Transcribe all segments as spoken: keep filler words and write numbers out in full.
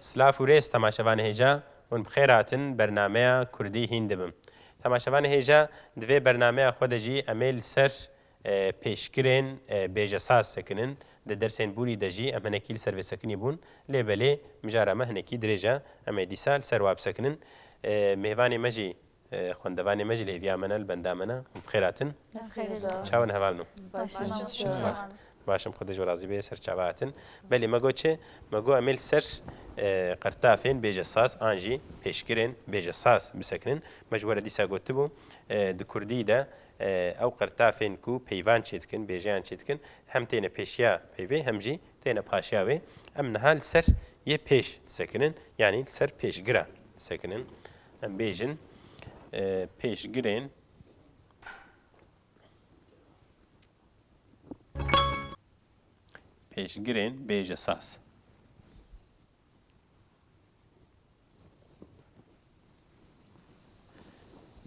Silav û rêz temaşevanê hêja, hûn bi xêr hatin bernameya Kurdî hîn dibim. Temaşevanê hêja, di vê bernameya xwe de jî em ê li ser, e, pêşgirên, e, bêjesaz sekinin. Di dersên borî de jî em hinekî li ser vê sekinî bûn. Lê belê mijara me hinekî dirêj e. Em ê dîsa li ser wa bisekinin. E, mêvanê me jî, e, xwendevanê me jî li hêviya me ne, li benda me ne. Hûn bi xêr hatin. Bi xêr. Çawa ne hevalno? Baş. Baş. Baş im, Xwedê ji we razî bê, ser çava hatin. Belê, me got çi? Me got em ê li ser, e, qertafên bêjesaz an jî pêşgirên bêjesaz bisekinin. Me ji we re dîsa gotibû, e, di kurdî de, e, ew qertafên ku peyvan çêdikin, bêjeyan çêdikin, hem têne pêşiya peyvê, hem jî têne paşiya wê. Em niha li ser yê pêş disekinin, yanî li ser pêşgira disekinin. Em bêjin, e, pêşgirên Pêşgirên bêjesaz.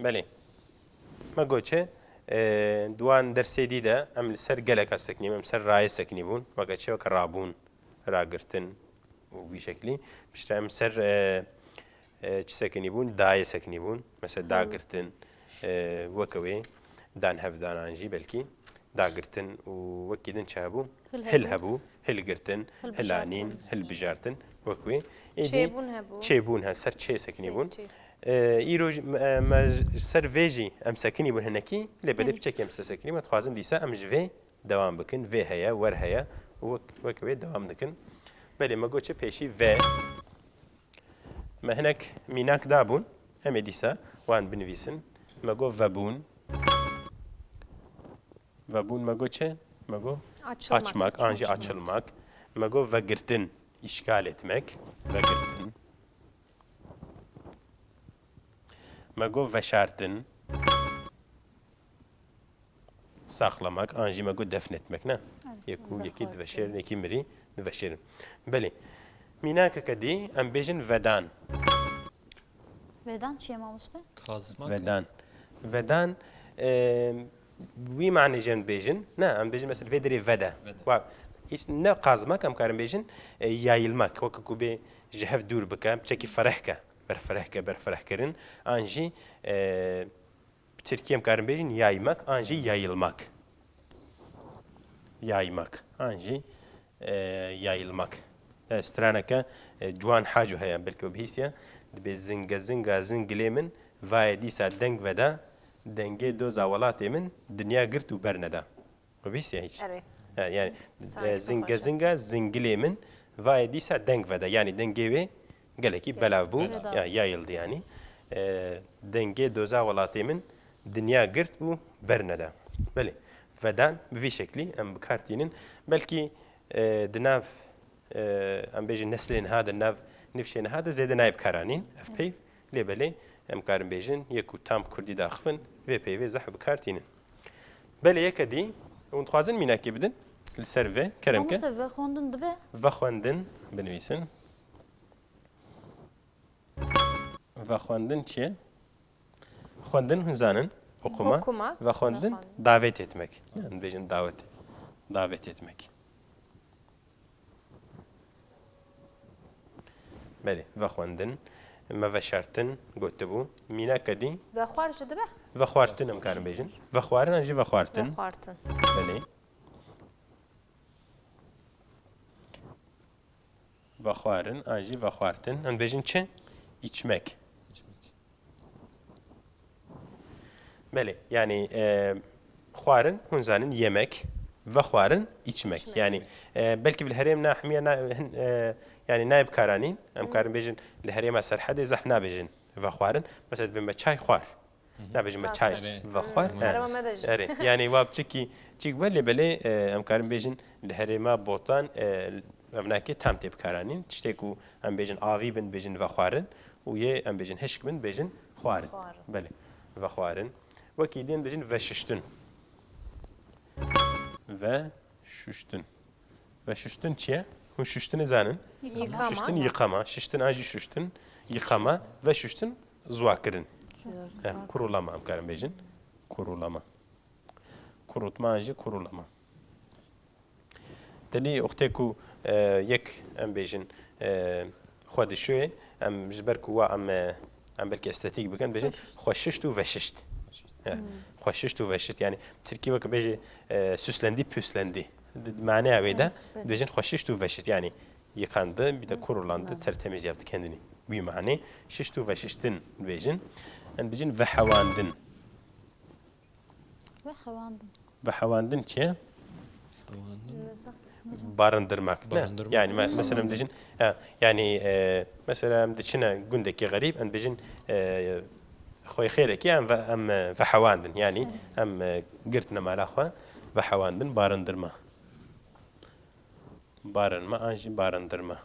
Belê. Me got çi, e, di wan dersê dî de em li ser geleka sekinîbûn, em ser rayê sekinîbûn, weke çi, weke rabûn, ragirtin û vî şeklî. Piştre em ser, e, e, çi sekinîbûn? Dayê sekinîbûn. Mesela dagirtin, e, weke wê, dan hevdanan jî belkî. Dagirtin û wekî din çi hebû? Hil Hil hebû. Hebû, hilgirtin, Hilbijartin. Hilanîn, hilbijartin, wek wê. Êdî Çêbûn hebû. Çêbûn he, ser çê sekinî Ser bûn. çê. E, îro jî me, me ji ser vê jî em sekinî bûn hinekî, lê belê Hı. piçekî em ser sekinî bûn. Dixwazim dîsa em ji vê dewam bikin. Vê heye, wer heye û wek, wek wê dewam dikin. Belê me got çi pêşî ve. Me hinek mînak dabûn. Em ê dîsa wan binivîsin. Me got vebûn. Vebûn me got çi? Me got Açılmak. açmak, an jî Açılmak. açılmak. Me got vegirtin, işgal etmek. Vegirtin. Me got veşartin. Saxlamak, an jî me got defnetmek, ne? Evet, Yekû, yekî veşartin. Diveşêrin, yekî mirî diveşêrin. Belê. Mînakeke dî, em bêjin vedan. Vedan çi ye mamoste? Kazmak. Vedan. Vedan, e, wî manê jî em dibêjin. Ne, em dibêjin mesela vê derê vede. Vede. Wa, îş ne kazmak, em karin bêjin, e, yayılmak. Weke ku bê ji hev dûr bike, piçekî fereh ke, berfereh ke, berfereh kirin. An jî, e, Bi tirkî em karin bêjin yaymak, an jî yayılmak. Yaymak, an jî, e, yayılmak. E, straneke, e, Ciwan Haco heye, belkî we bihîstiye. Dibê zinge zinga zingilê min, vayê dîsa deng veda, dengê doza welatê min, dinya girt û berneda. We bihîstiye hîç? Erê. Ha, yani, Sanki e, zinge başa. zinga zingilê min, vayê dîsa deng veda. Yani dengê wê gelekî belav bû. Belav. Ya, yayıldı yani. E, dengê doza welatê min dinya girt û berneda. Belê. Vedan bi vî şeklî em bi kar tînin. Belkî, e, di nav, e, em bêjin neslê niha de, nav nifşê niha de zêde nayê bikaranîn. Ev peyv. Lê belê, em karin bêjin, yek û tam kurdî daxivin, vê peyvê zehf bi kar tînin. Belê yeke dî, hûn dixwazin mînakê bidin, li ser vê, kerem ke. Mamoste, vexwendin dibe? Vexwendin, binivîsin. Vexwendin çi ye? Xwendin hûn zanin, okuma. Okuma. Vexwendin, Vexwendin. davet etmek. Yani bêjin davet. Davet etmek. Belê, vexwendin, me veşartin, gotibû. Mînake dî? Vexwar jî dibe? Vexwartin em karin bêjin. Vexwarin an jî vexwartin. Vexwartin. Belê. Vexwarin an jî vexwartin. Em bêjin çi? İçmek. Belê, yani, e, xwarin, hûn zanin, yemek, vexwarin, içmek. İçmek. Yani, e, belkî li herêm na hemiya na, hin, e, yani nayê bikaranîn, em Hı. karin bêjin, li herêma Serhedê zehf nabêjin vexwarin. Mesela dibê me çay xwar. Hı hı. Nabêjin me Rast çay e. vexwar. Hı. Erê. Herêma me de jî. Erê, yani wa biçikî çîk be, lê belê, e, em karin bêjin, li herêma Botan, e, Ev nakê tam tê bikaranîn. Tiştê ku em bêjin avî bin, bêjin vexwarin û yê em bêjin hişk bin, bêjin xwarin. Xwarin. Belê, vexwarin. Wekî din bêjin veşiştin. Veşiştin. Veşiştin çi ye? Hûn şiştinê zanin? Yıkama. Şiştin yıkama. Şiştin an jî şiştin. Yıkama. Veşiştin ziwakirin. Ziwakirin. Yani kurulama em karin bêjin. Kurulama. Kurutma an jî kurulama. Tenê wextê ku, e, yek, em bêjin, e, Xwe dişoyê, em ji ber ku wa em, e, em belkî estetîk bikin, bêjin xweşişt û veşişt. He, xweşişt û veşişt, yanî tirkî weke bêjî, e, süslendi, püslendi. Di, di maneya wê de dibêjin xweşişt û veşişt, yanî yıkandı, bir de kurulandı, tertemiz yaptı kendini. Wî manê, şişt û veşiştin dibêjin. Em dibêjin vehewandin. Vehewandin. Vehewandin çi ye? Hewandin. Barındırmak, ne? Barındırmak. Yani me-, mesela em dibêjin, ha, yani, e, mesela em diçine gundekî xerîb, em dibêjin, e, xwê xêrekî em ve-, em, e, vehewandin. Yani em, e, girtine mala xwe, vehewandin, barındırma. Barınma an jî barındırma.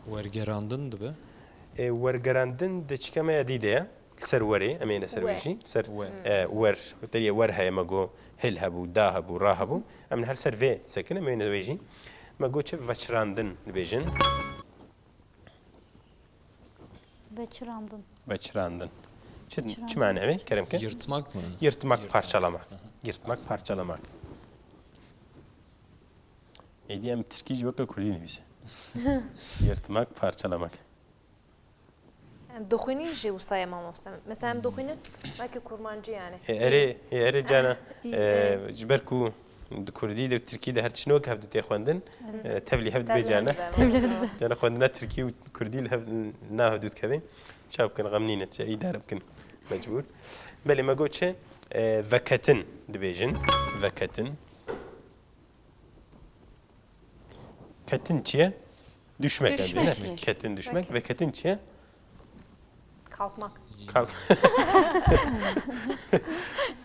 Wergerandin dibe? E, wergerandin di çika me ya dî de ye. Li ser werê, em ê ne ser wê jî. Ser, e, wer. Te yê wer heye, me got hil hebû, da hebû, ra hebû. Em ne her ser vê sekin, em ê ne wê jî. Me got çi veçirandin dibêjin. Veçirandin. Veçirandin. Çi, çi mane wê? Kerem ke? Yırtmak mı? Yırtmak, parçalamak. Aha. Yırtmak, parçalamak. Êdî em tirkî jî weke kurdî nivîse. Yırtmak, parçalamak. Yani doxwînî jî wisa ye mamoste. Mesela em doxwînin, belkî kurmancî yani. E, erê, e, erê cana, e, ji ber ku di kurdî de, tirkî de her tişt wek hev dû tê xwendin, e, tevlî hev dibe cana. Tevlî hev dibe. Cana xwendina tirkî û kurdî li hev, na hev dû dikeve. Çaw bikin, xem nîne, çi îdare bikin mecbûr. Belê me got çi? E, veketin dibêjin. Veketin. Ketin çi ye? Düşmek yani, değil mi? Düşmek. Ketin düşmek. Ve ketin çi ye? Kalkmak. Kalk.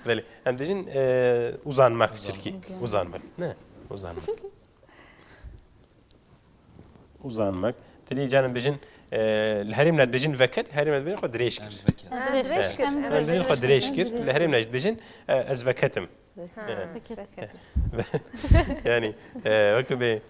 Belê. Em dibêjin, e, uzanmak bi tirkî. Uzanmak. Uzanmak. Ne? Uzanmak. Uzanmak. Dilê canim dibêjin, e, li herêmna dibêjin veket, li herêmna dibêjin xwe dirêj kir. Em veket. Ha, dirêj kir. Em dibêjin xwe dirêj kir. Li herêmna jî dibêjin, e, ez veketim. Ha, evet. Veketim. Yani, e, weke bê,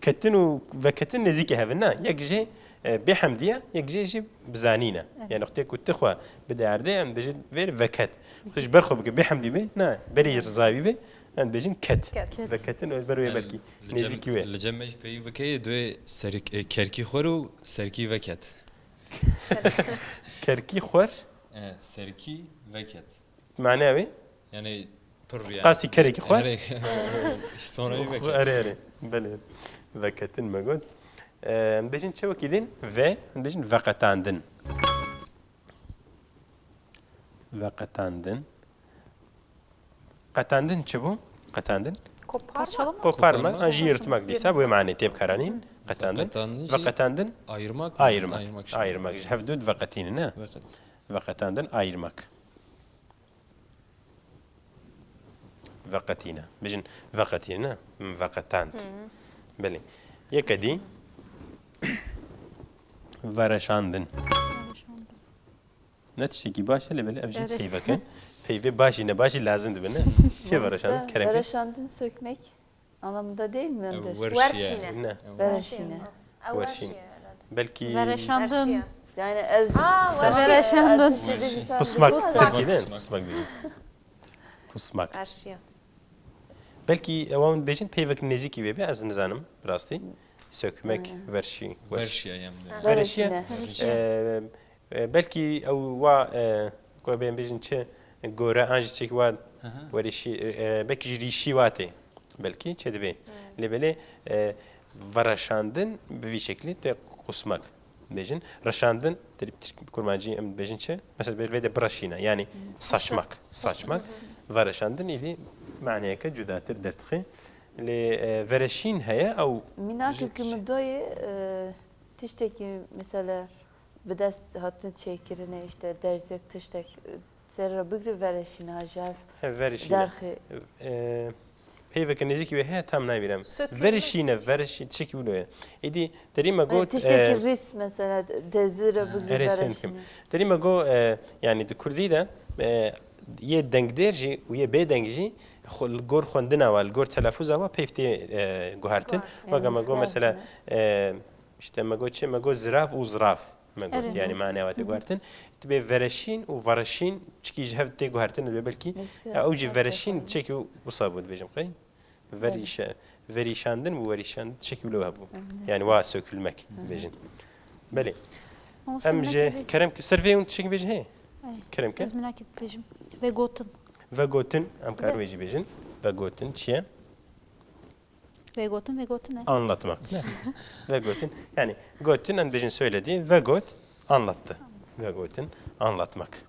ketin û veketin nêzîkî hev in, na? Yek jê, e, bêhemdî ye, yek jê jî bizanîn e. Evet. Yani, wextê ku tu xwe bide erdê, em dibêjin vê veket. Wextê ji ber xwe bike, bêhemdî be, na, berî rizayî be, em dibêjin ket. Ket. Veketin, ber wê belkî nêzîkî wê. Li cem me jî peyî bike, duyê serik-, e, kerkî xwer û serkî veket. Kerkî xwer? E, serkî veket. Maneya wê? Yani pir yani. Qasî kerekî xwe? Erê. Sonra bir veket. Erê, erê. Belê. Veketin me got. Em bêjin çi wekî din? Ve, em bêjin veqetandin. Veqetandin. Qetandin çi bû? Qetandin? Koparma. Parçalama. Koparma. Koparma. An jî yırtmak dîsa, wê manê tê bikaranîn. Qetandin. Veqetandin jî veqetandin. Ayırmak mı? Ayırmak. Ayırmak. Ayırmak. Ji hev dû veqetînin, ne? Veqet. Veqetandin, ayırmak. Veqetîne. Bêjin veqetîne, ne? Veqetand. Hı hı. Belê. Yeke dî. Vereşandin. Vereşandin. Ne tiştekî baş e, lê belê ev jî peyveke. Peyvê baş jî ne baş jî lazim dibe, ne? Çi vereşandin? Kerem ke? Vereşandin sökmek anlamında değil midir? Werşîne. Ne. Werşîne. Ew werşî ye herhalde. Belkî vereşandin. Erşiya. Yani ez... Aa, werşî. Vereşandin. Qusmak. Qusmak. Qusmak değil mi? Qusmak değil. Qusmak. Erşiya. Belkî ewan bêjin peyvek nêzîkî wê be, ez nizanim, bi rastî. Sökmek, verşî, werş-, verşiya, yani. Verşiya. Verşine. E, e, belkî ew wa, e, ku em bêjin çi, gore an jî çek wa, hı hı, werişî, e, e, belkî ji rîşî wa tê. Belkî çi dibê. Hı. Lê belê, e, vereşandin bi vî şeklî tê qusmak. Bêjin. Reşandin, te dî bi tirk-, bi kurmancî em dibêjin çi? Mesela, vê de bireşîne, yani saçmak, saçmak. Hı hı. Vereşandin, îdî maneyeke cudatir derdixe. Lê, e, vereşîn heye, ew... Mînakê ji-, ku min doyê, e, tiştekî, mesela, bi dest hatin çêkirinê, işte, derzek tiştek, e, Serra bigri vereşîna ji hev. He, vereşîna. Derxê. E, peyveke nêzîkî wê heye, tam nabînim. Sökülmek. Vereşîne, vereşî, tiştekî wilo ye. Êdî derî me got, tiştekî, e, rîs mesela, dezî re bigri vereşîne. Erê, fêm kim. Derî me got, e, yani di kurdî de, e, yê dengdêr jî û yê bêdeng jî xwe, li gor xwendina wa, li gor telafûza wa peyv tê, e, guhertin. Guhertin. Weke me got mesela, e, işte me got çi? Me got zirav û zirav. Me got, erê, yani maneya wê tê guhertin. Dibê vereşîn û vereşîn, çikî ji hev tê guhertin, dibê belkî. Ya, ew jî vereşîn, çekî wisa bû, dibêjim qey. Verîşe, Verîşandin û werîşandin tiştekî wilo hebû. Yani wa sökülmek dibêjin. Belê. Ama sen Em jê nekedi. Kerem ki ser vê hûn tiştekî bêjin heye? Ay, Kerem ke? Ez merak et bêjim. Vegotin. Vegotin, em karin Ve- wê jî bêjin. Vegotin çi ye? Vegotin, vegotin e. Anlatmak. Ne? Vegotin. Yani gotin, em bêjin söyledi. Vegot, anlattı. Vegotin, anlatmak.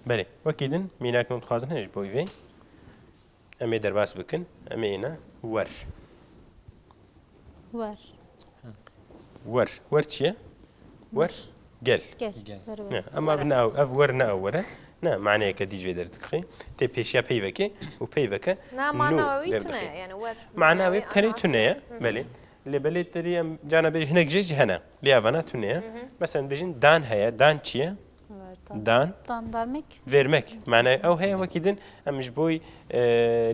Belê, wekî din mînak hûn dixwazin hene ji bo vê. Em ê derbas bikin, em ê êne wer. Wer. Wer. Wer çi ye? Wer. Gel. Gel. Gel. Wer, wer. Ne, ama ev ne ew, ev wer ne ew wer e. Ne, maneyeke dî ji vê derdikixê. Tê pêşiya peyvekê û peyveke Na, nû mana wî tune, derdixê. Yani wer. Mana wî wî tenê ana. Tune ye, belê. Lê belê terî em cana bêjin hinek jê jî hene. Lê evana tune ye. Mesela bêjin dan heye. Dan çi ye? Verdan. Dan. Dan vermek. Vermek. Manayê ew heye wekî din em ji bo, e,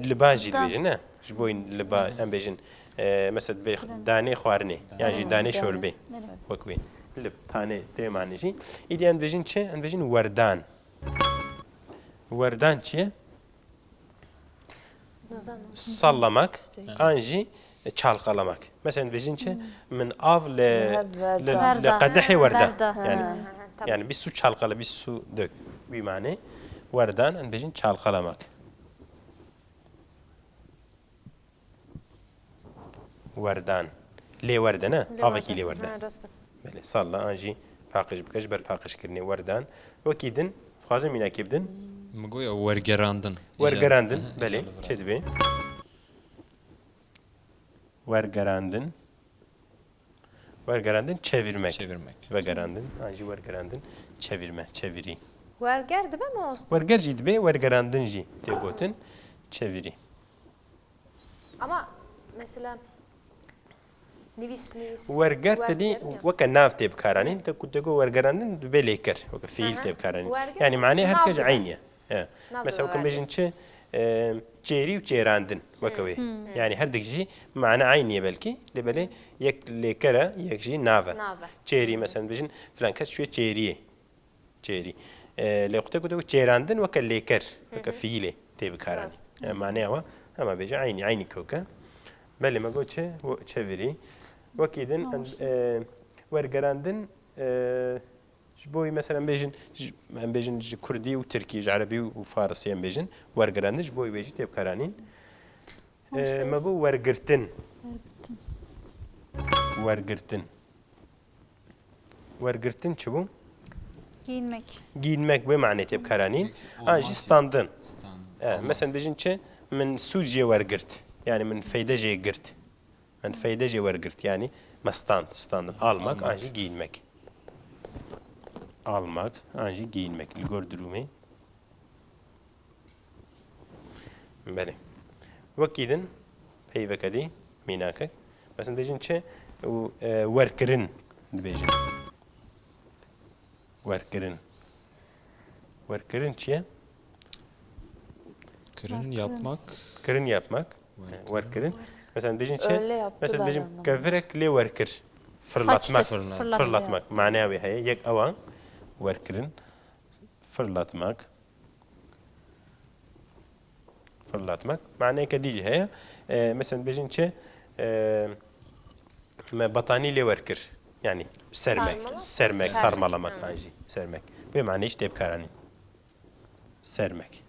liba jî Dan. Dibêjin, ne? Ji bo liba em bêjin, e, mesela dibê danê xwarinê. Yan jî danê şorbê. Wek wê. Lib, tanê tê manê jî. Îdî em dibêjin çi? Em dibêjin werdan. Werdan çi ye? Sallamak, an jî çalkalamak. Mesela dibêjin çi? Min av li, li, li qedehê werda. Werda. Yani, yani bir su çalkala, bir su dök. Wî manê. Werdan, em dibêjin çalkalamak. Werdan. Lê werde ne? Avekî lê werde. Ha, rast e. Belê, salla an jî paqij bike ji ber paqijkirinê werdan. Wekî din, dixwazin mînakê bidin. Min goya wergerandin. Wergerandin, belê. Çê dibê? Wergerandin. Wergerandin, çevirmek. Çevirmek. Vegerandin, an jî wergerandin, çevirme, çevirî. Werger dibe mi usta? Werger jî dibe, wergerandin jî tê gotin, çevirî. Ama mesela nivîs mivîs Werger te dî werger ya. Weke nav tê bikaranîn, te ku te got wergerandin dibe lêker, weke fiil tê bikaranîn. Aha. Werger Yani manê her nav kes dibe. Eynî ye. He. Nav Mesela dibe weke werger. Bêjin çi? E, çêrî û çêrandin, weke wê. Hmm. Yani her dik jî mane eynî ye belkî, lê belê yek lêker e, yek jî nav e. Nav e. Çêrî, mesela bêjin filan kes çûye çêriyê. Çêrî. E, lê xwe te ku te got çêrandin weke lêker, weke fiilê tê bikaranîn. Rast. E, maneya wa hema bêje eynî, eynî kök e. Belê me got çi? Wo-, çevirî. Wekî din, e, wergerandin, e, ji bo wî mesela em bêjin, ji, em bêjin ji kurdî û tirkî, ji erebî û farisî em bêjin, wergerandin ji bo wî wê jî tê bikaranîn. E, me bû wergirtin. Wergirtin. Wergirtin. Wergirtin çi bû? Giyinmek. Giyinmek wê manê tê bikaranîn. Peki, an jî olmak standin. Standin. E, mesela bêjin çi? Min sûd jê wergirt. Yani min feyde jê girt. Min feyde jê wergirt. Yani me stand, standin. Almak, almak. An jî giyinmek. Almak, an jî giyinmek. Li gor durumê. Belê. Wekî din peyveke dî mînakek. Mesela dibêjin çi? Û, e, werkirin dibêjin. Werkirin. Werkirin çi ye? Kirin, yapmak. Kirin yapmak. Werkirin. Werkirin. Mesela dibêjin çi? Öyle yaptı. Mesela dibêjin kevirek lê werkir. Fırlatmak. Fırlatmak. Fırlatmak. Maneya wê heye. Yek ewan werkirin. Fırlatmak. Fırlatmak. Maneyeke dî jî heye. E, mesela bêjin çi? E, me batanî lê wer kir. Yani sermek. Sarmalamak. Sermek, sarmalamak an jî. Sermek. Vê maneyê jî tê bikaranîn. Sermek.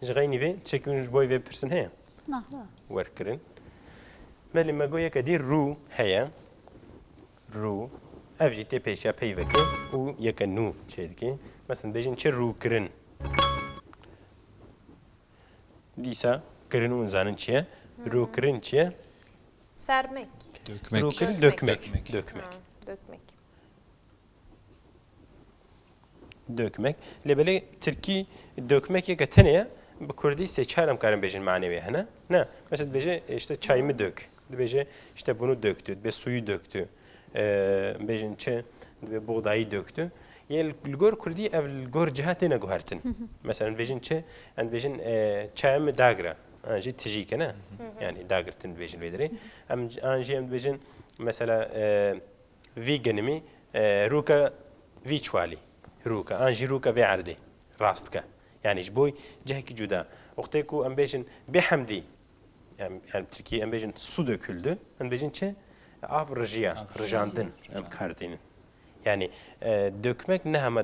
Ji xeynî vê, çekî ji bo vê pirsin heye? Na, na. Werkirin. Belê me got yeke dî rû heye. Rû. Ev jî tê pêşiya peyvekê û yeke nû çêdikê. Mesela bêjin çi rûkirin. Dîsa kirin hûn zanin çi ye? Rûkirin çi ye? Sermek. Dökmek. Rûkirin dökmek. Dökmek. Dökmek. Ha, dökmek. Dökmek. Lê belê tirkî dökmek yeke tenê ye, bi kurdî sê çar em karin bêjin manê wê hene. Ne? Mesela dibêje, işte çayımı dök. Dibêje, işte bunu döktü. Dibê suyu döktü. Ee, bêjin çi? Dibê buğdayı döktü. Yê li gor kurdî ev li gor ciha têne guhertin. Mesela dibêjin çi? Em dibêjin, e, çayımı dagira. An jî tijî ke ne? Yani dagirtin dibêjin vê derê. Em, an jî em dibêjin mesela, e, Vî genimî, e, rûka vî çwalî. Rûka. An jî rûka vê erdê. rast dike. Yani ji bo cihekî cuda. Wextê ku em bêjin bêhemdî, em, yani Tirkî em bêjin su döküldü, em bêjin çi? Av rijiya, Av rijandin, rijandin em kar tînin. Yani, e, dökmek ne hema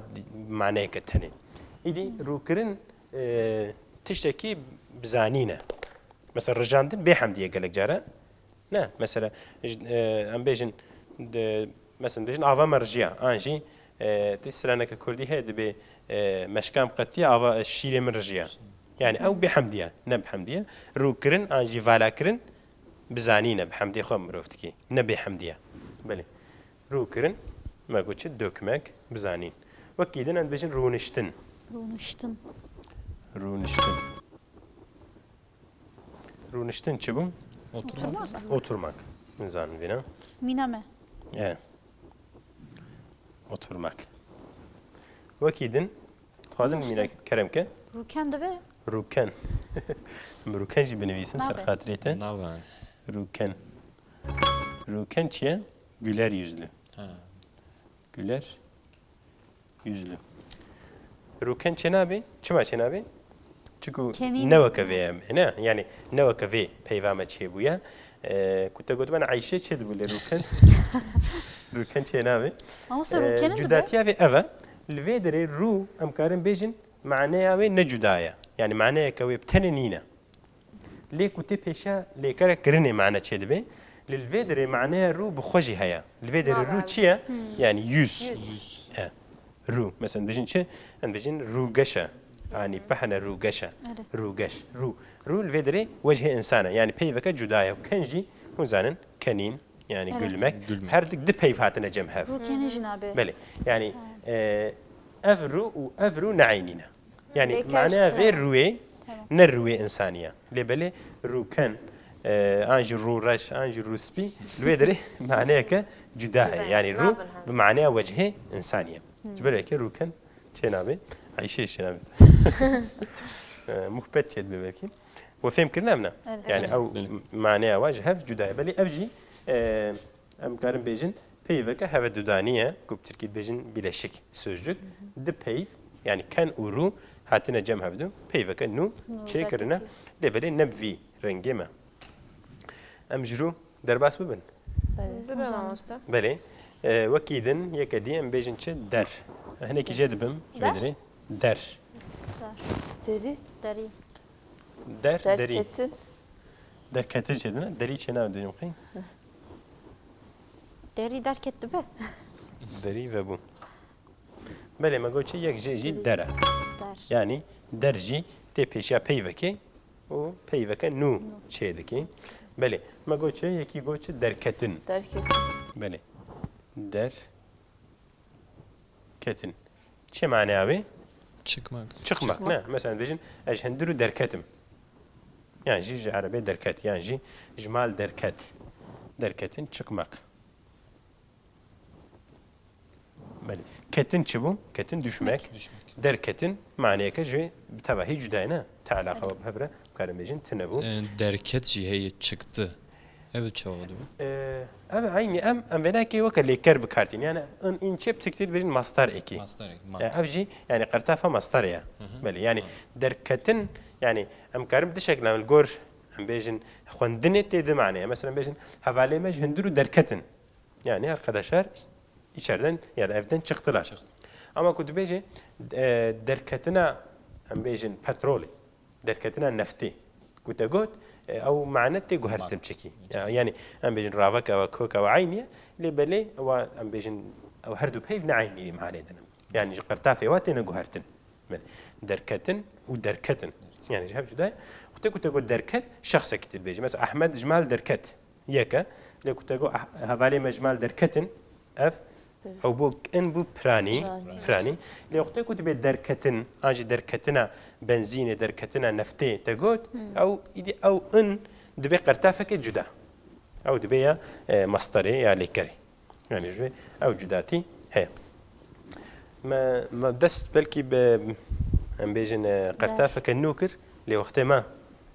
maneyeke tenê. Îdî rûkirin, e, tiştekî bizanî ne. Mesela rijandin bêhemdî ye gelek cara. Ne, mesela, ji, e, em bêjin, de, mesela, dibêjin ava me rijiya, an jî, e, tê straneke kurdî heye, dibê, e, meşka min qetiya, ava, e, şîrê min rijiya. Yani ew bêhemdî ye, ne bihemdî ye. Rûkirin, an jî valakirin, bizanî ne, bihemdê xwe mirov dikê, ne bêhemdî ye. Belê. Rûkirin, me got çi? Dökmek, bizanîn. Wekî din em dibêjin rûniştin. Rûniştin. Rûniştin. Rûniştin çi bû? Oturmak. Oturmak. Nizanim vîna. Mîna me. E. Oturmak. Wekî din. Dixwazim Rûniştin. Mîna kerem ke. Rûken dibe. Rûken. Em rûken jî binivîsin ser Nabe. Xatirê te. Nabe. Rûken. Rûken çi ye? Güler yüzlü. Ha. Güler yüzlü. Rûken çênabê. Çima çênabê? Çiku Kenîn. Ne weke vê em, ne? Yani ne weke vê peyva me çêbûye. Ee, ku te gotiban Eyşe çê dibû lê rûken. Rûken çênabê. Ama se Ee, rûkenin dibe. Cudatiya vê ev e. Li vê derê rû em karin bêjin maneya wê ne cuda ye. Yani maneyeke wê bi tenê nîne. Lê ku tê pêşiya lêkere kirinê mane çêdibe, li, li vê derê maneya rû bi xwe jî heye. Li vê derê Nabe rû abi. Çi ye? Hmm. Yani yüz. Yüz. E, rû. Mesela dibêjin çi? Em dibêjin rûgeş e. Anî pehne rûgeş e. Erê. Rûgeş. Rû. Rû li vê derê wecihê însan e. Yani peyveke cuda ye. Ken jî hûn zanin kenîn, yani Erê. Gülmek. Gülmek. Her du, du peyv hatine cem hev. Rûkenî jî nabe. Belê. Yani, Ha. E, ev rû û ev rû ne eynî ne. Yani Lê maneya kerç vê tune. Rûyê Tamam. Ne rûyê însanî ye. Lê belê rûken, e, an jî rûreş, an jî rûspî, li wê derê maneyeke cuda heye. Cuda ye. Yani rû Nabin hev. Bi maneya wecihê însanî ye. Hmm. Ji ber wekî rûken çênabê, Eyşe çênabê. E, muhbet çêdibe belkî. We fêm kirin em ne? Evet. Yani Evet. Ew Belê. Maneya wa ji hev cuda ye. Belê ev jî, e, Em karin bêjin peyveke hevedudanî ye, ku bi tirkî dibêjin bileşik sözcük. Di peyv, yani ken û rû hatine cem hevdu, peyveke nû Nû çêkirine. Lê belê ne bi vî rengê me. Em ji rû derbas bibin. Belê. Dibe mamoste. Belê. E, wekî din, yeke dî em bêjin çi? Der. Hinekî jê dibim, ji vê Der? Derê. Der. Derî. Derî. Der, derî. Derketin. Derketin çêdine, derî çênabin dibêjim xey. Derî derket dibe. Derî vebû. Belê me got çi yek jê jî der e. Der. Yani der jî tê pêşiya peyvekê û peyveke nû çêdikê. Belê me got çi yekî got çi derketin. Derketin. Belê. Der. Ketin. Çi maneya wê? Çıkmak. Çıkmak, Çıkmak. Ne? Mesela dibêjin, ez ji hundirû derketim. Yani jî ji erebê derket, yani jî ji mal derket. Derketin, çıkmak. Belê. Ketin çi bû? Ketin düşmek. Düşmek. Derketin maneyeke ji wê bi tevahî cuda ye, ne? Te eleqa bi hev re, karin bêjin, tune bû. E, derket jî heye, çıktı. Ev çawa dibe? Ee, ev eynî em, em vênakê weke lêker bi kar tînin. Yani in, în çê bi tirkî dibêjin mastar eki. Mastar eki, Ee, ev jî yani qertafa mastar ya. Hı hı. Belê, yani Ha. derketin, yani em karin bi du şeklan li gor em bêjin xwendinê tê di maneye. Mesela em bêjin hevalê me ji hundirû derketin. Yani arkadaşlar içeriden ya da evden çıktılar. Çıktı. Ama ku dibêje, e, derketina, em bêjin petrolê, derketina neftê. Ku te got, e, ew mane tê guhertin Bak. Çekî. Ya, yani em bêjin ravek ew, kok ew eynî ye, lê belê ew em bêjin ew her du peyv ne eynî manê dine. Yani ji qertafê wa têne guhertin. Belê. Derketin û derketin. Yani ji hev cuda ye. Ku te, ku te got derket, şexsekî tu dibêjî. Mesela Ahmed ji mal derket. Yek e. Lê ku te got, ah, hevalê me ji mal derketin, ev, ew bû, in bû piranî, Piranî. Piranî. Lê wextê ku dibê derketin, an jî derketina benzînê, derketina neftê te got, Hmm. ew, îdî ew in dibê qertafeke cuda. Ew dibê ya, e, mastarê ya lêkerê. Yani ji vê ew cudatî heye. Me, me dest belkî bi, em bêjin, e, Der. Qertafeke nû kir, lê wextê me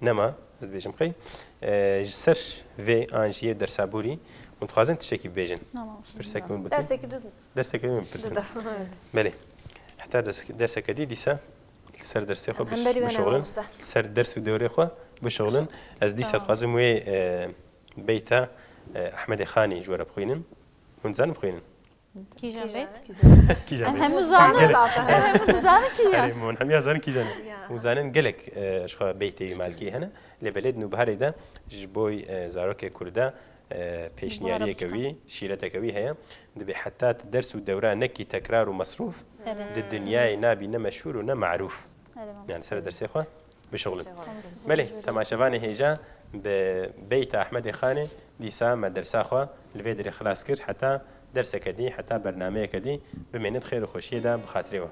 nema, ez dibêjim xey, e, ji ser vê an jî yê dersa borî, hûn dixwazin tiştekî bibêjin? Tamam. Pirsek hûn bikin? Dersekî du. Dersekî hûn bipirsin. Du da, evet. Belê. Heta ders-, derseke dî dîsa Li ser dersê xwe biş-, bişuxulin. Li ser ders û dewrê xwe bişuxulin. Ez dîsa dixwazim wê, e, beyta, e, Ehmedê Xanî ji we re bixwînim. Hûn dizanin bixwînin? Kîjan beyt? Kîjan beyt? Em hemû zanin. Gelek. Em hemû dizanin kîjan. Erê, hûn hemiya zanin kîjan e. Hûn zanin gelek, e, ji xwe beytê wî malkî hene. Lê belê di Nûbiharê de ji bo, e, zarokê Kurda, e, pêşniyariyeke wî, şîreteke wî heye. Dibê heta tu ders û dewra nekî tekrar û mesrûf, di dinyayê nabî ne meşhûr û ne marûf. Erê, mamoste. Yani ser dersê xwe bişuxulin. Belê, temaşevanê hêja bi beyta Ehmedê Xanê dîsa me dersa xwe li vê derê xilas kir. Heta derseke dî, heta bernameyeke dî, bimênit xêr û xweşiyê de bi xatirê we.